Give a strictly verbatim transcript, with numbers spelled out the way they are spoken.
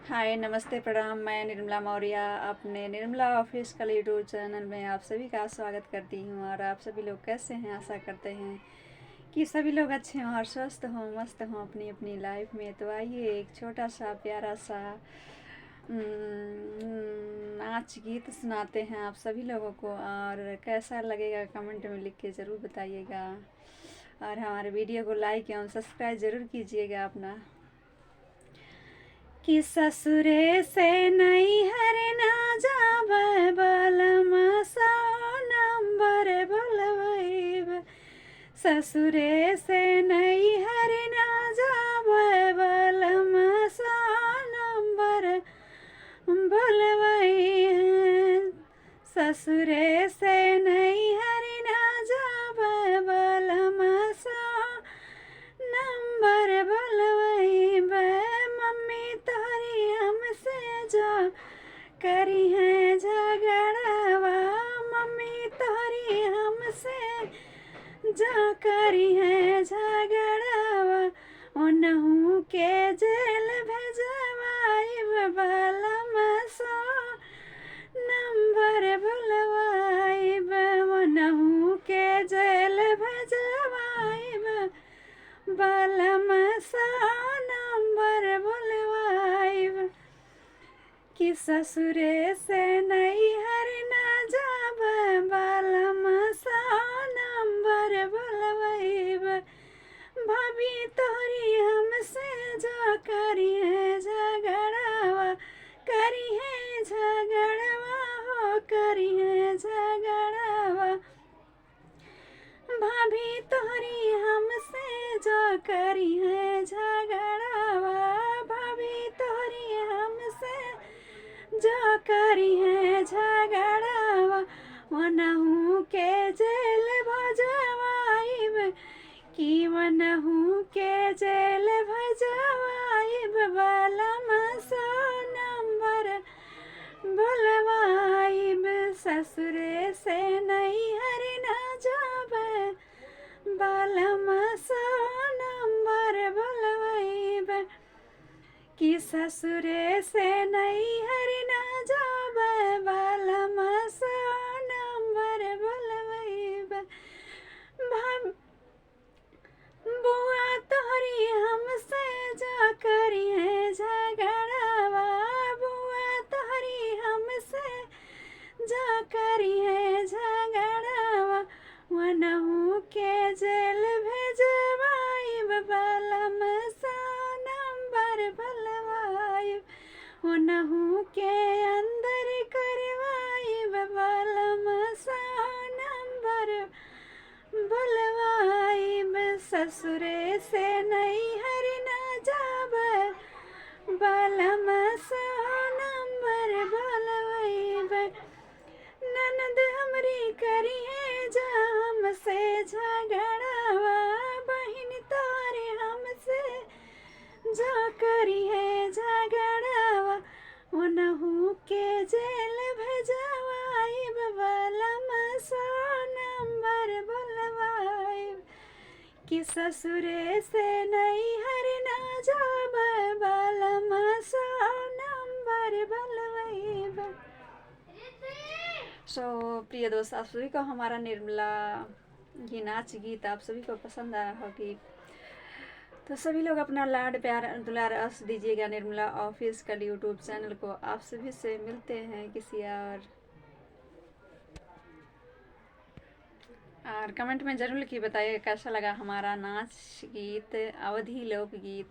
हाय, नमस्ते, प्रणाम। मैं निर्मला मौर्य अपने निर्मला ऑफिशियल YouTube चैनल में आप सभी का स्वागत करती हूँ। और आप सभी लोग कैसे हैं? आशा करते हैं कि सभी लोग अच्छे हों और स्वस्थ हों, मस्त हों अपनी अपनी लाइफ में। तो आइए, एक छोटा सा प्यारा सा, उम, नाच गीत सुनाते हैं आप सभी लोगों को। और कैसा लगेगा, कमेंट में लिख के ज़रूर बताइएगा। और हमारे वीडियो को लाइक एवं सब्सक्राइब ज़रूर कीजिएगा अपना। कि ससुरे से नैहर ना जाबे, बलम सौ नंबर बोलबैब। ससुरे से नैहर ना जाबे, बलम सौ नंबर बोलबैब। ससुरे से नैहर ना जाबे, बलम सौ नंबर बोलबैब। मम्मी तोहरी हमसे जो करिहैं झगड़वा, मम्मी तोहरी हमसे जो करिहैं झगड़वा, ओनहू के जेल भेजवाइब, बलम सौ नंबर बोलवाइब। ओनहू के जेल भेजवाइब, बलम सौ नंबर बोलवाइब। कि ससुरे से नैहर ना जाबे, बलम सौ नंबर बोलबैब। भाभी तोहरी हमसे जो करिहैं झगड़वा, करिहैं झगड़वा हो, करिहैं झगड़वा। भाभी तोहरी हमसे जो करिहैं झगड़वा, भाभी तोहरी हमसे जो करिहैं झगड़वा, ओनहू के जेल भजवाइब, कि ओनहू के जेल भजवाइब, बलम सौ नंबर बोलवाइब। ससुरे से नैहर ना जाबे, बलम सौ नंबर बोलबैब। कि ससुरे से नैहर ना जाबे, बलम सौ नंबर बोलबैब। भाभी बुआ तोहरी हमसे जो करिहैं झगड़वा, बुआ तोहरी हमसे जो करिहैं झगड़वा, ओनहू के जेल भेजवाइब, बलम सौ नंबर बोलवाइब, ओनहू के अंदर करवाइब, बलम सौ नंबर बोलवाइब। ससुरे से नैहर ना जाबे, बलम सौ नंबर बोलवाइब। ननद हमरी करिहैं जो हमसे झगड़वा, बहिन तोहरी हमसे जो करिहैं झगड़वा, ओनहू के जेल भेजवाइब, बलम सौ नंबर बोलवाइब। कि ससुरे से नैहर ना जाबे, बलम सौ नंबर बोलबैब। सो प्रिय दोस्त, आप सभी को हमारा निर्मला ये नाच गीत आप सभी को पसंद आया होगी। तो सभी लोग अपना लाड प्यार दुलार अस दीजिएगा निर्मला ऑफिशियल YouTube चैनल को। आप सभी से मिलते हैं किसी और, और कमेंट में ज़रूर लिखिए, बताइए कैसा लगा हमारा नाच गीत, अवधी लोकगीत।